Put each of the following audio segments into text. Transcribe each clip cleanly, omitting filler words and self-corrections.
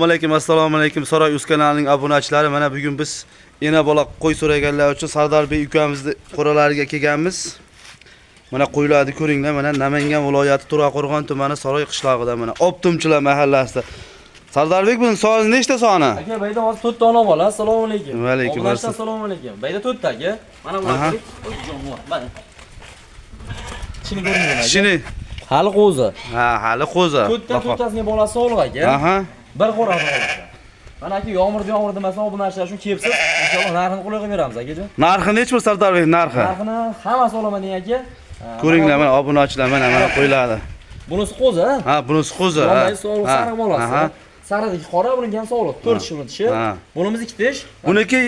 Alaykum, assalomu alaykum, Saroy Uz kanalining obunachilari. Mana bugun biz ena bola qo'y so'raganlar uchun Sardarbek ukamizni qo'ralariga kelganmiz. Mana qo'ylarni ko'ringlar, mana Namangan viloyati To'raqo'rg'on tumani Saroy qishlog'ida, mana Optumchilar mahallasida. Sardarbek, buni soni nechta soni? Aka, bayda hozir 4 ta ona bola. Assalomu alaykum. Va alaykum Obunachilar, assalom. Assalomu alaykum. Bayda 4 ta aka. Mana bu Aha. aka. Mana. Tishini ko'ring aka. Tishini. Hali qo'zi. Ha, hali qo'zi. 4 ta, to'rttasining bolasi sog'liq aka. Aha. Bir qo'rasi qoldi. Mana aka, yomg'ir yomg'ir demasdan obunachilar uchun kelibsiz. Inshaalloh narxini qulay qilib beramiz akajon. Narxi nechi bu, Sardarbek, narxi? Narxini hammasi olaman degan aka. Ha, Ko'ringlar, mana obunachilar, mana qo'ylarni. Bunisi qo'zi, ha? Ha, bunisi qo'zi. Ha. Yondagi sog'liq Ha, sariq bolasi. aha. Sarig'iki qora, buniki ham sog'liq. 4 tish buni tishi. Ha. Bunimiz 2 tish. Buniki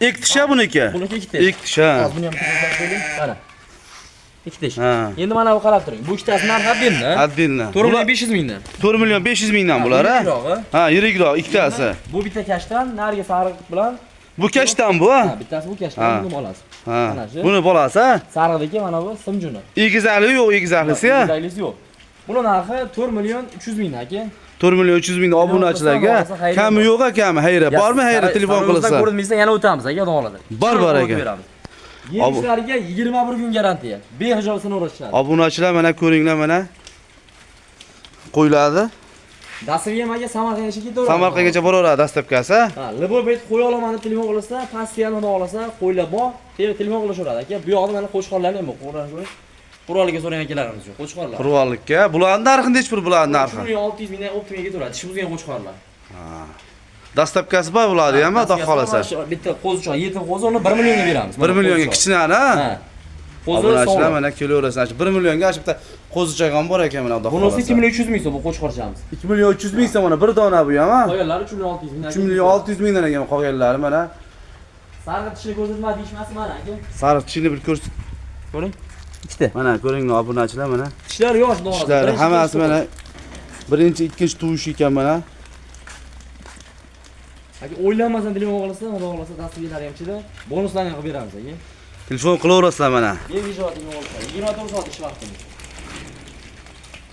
ikki tish, ha, buniki? Buniki 2 tish. Ikki tish, ha. Hozir buni ham ko'rsatib qo'ying. Mana. 2 tish. Ha. Endi mana bu qarab turing. Bu ikkitasi narxi отдельно. Отдельно. 4 million 500 mingdan. 4 million 500 mingdan bular, ha? Yirikrog'i. Ha, yirikroq ikkitasi. Bu bitta kashtan, narigi sariq bilan. Bu kashtan bu, ha? Ha, bittasi bu kashtan, Ha. buni bolasi. Ha. Mana shu. Buni bolasi, ha? Sarig'idagi mana bu simjuni. Egizakli yo'q, egizaklisi, ha? Egizaklisi yo'q. Buni narxi 4 million 300 mingdan aka. 4 million 300 mingdan obunachilarga. Xayri Kami bor. yo'q, kami xayri. Bormi xayri, telefon qilsa? Ko'rinmaysa yana o'tamiz aka, xudo xohlasa. Bor, bor aka. Yemishlariga 21 kun garantiya. Behijob sinov o'tishadi. Obunachilar, mana ko'ringlar, mana qo'ylarni. Dasturga aka Samarqandgacha ketaveradi. Samarqandgacha boraveradi доставка si, ha? Ha, любой payt qo'ya olaman deb telefon qilsa, постоянно xudo xohlasa qo'ylar bor, telefon qilishaveradi aka. Bu yoqda mana qo'chqorlarni ham bor, qo'rani ko'ring. Quroliga so'ragan akalarimiz yo'q, qo'chqorlar. Qurg'onlikka. Bularning narxi nechi pul, bularning 3 narxi? million 600 mingdan оптом ga ketaveradi. Tish buzgan qo'chqorlar. Доставка si bor bularni ham, xudo xohlasa. Bitta qo'zichoq, yetim qo'zi, uni 1 millionga beramiz. 1 millionga kichinani, ha? Ha. Qo'zi Obunachilar, sog'lom. mana kelaverasizlar. 1 millionga shu bitta qo'zichoq ham bor ekan mana, xudo Bunisi xohlasa. 2 million 300 ming so'm bu qo'chqorchamiz. 2 million 300 ming so'm mana bir dona bu ham, ha? Qolganlari 3 million 600 ming. 3 million 600 mingdan ekan qolganlari mana. Sariq tishini ko'rsatma deyishmasi mana aka. Sariq tishini bir ko'rs. Ko'ring. Ikkita. Mana ko'ringlar obunachilar, mana. Tishlari yosh xudo xohlasa. Tishlari Birinchi hammasi tishi mana birinchi, ikkinchi tuvish ekan mana. Aka, o'ylanmasdan telefon qilsa, xudo xohlasa dasturlari ham ichida bonuslarni ham qilib beramiz aka. Telefon qilaverasizlar mana. Behijob telefon qilsa, 24 soat ish vaqtimiz.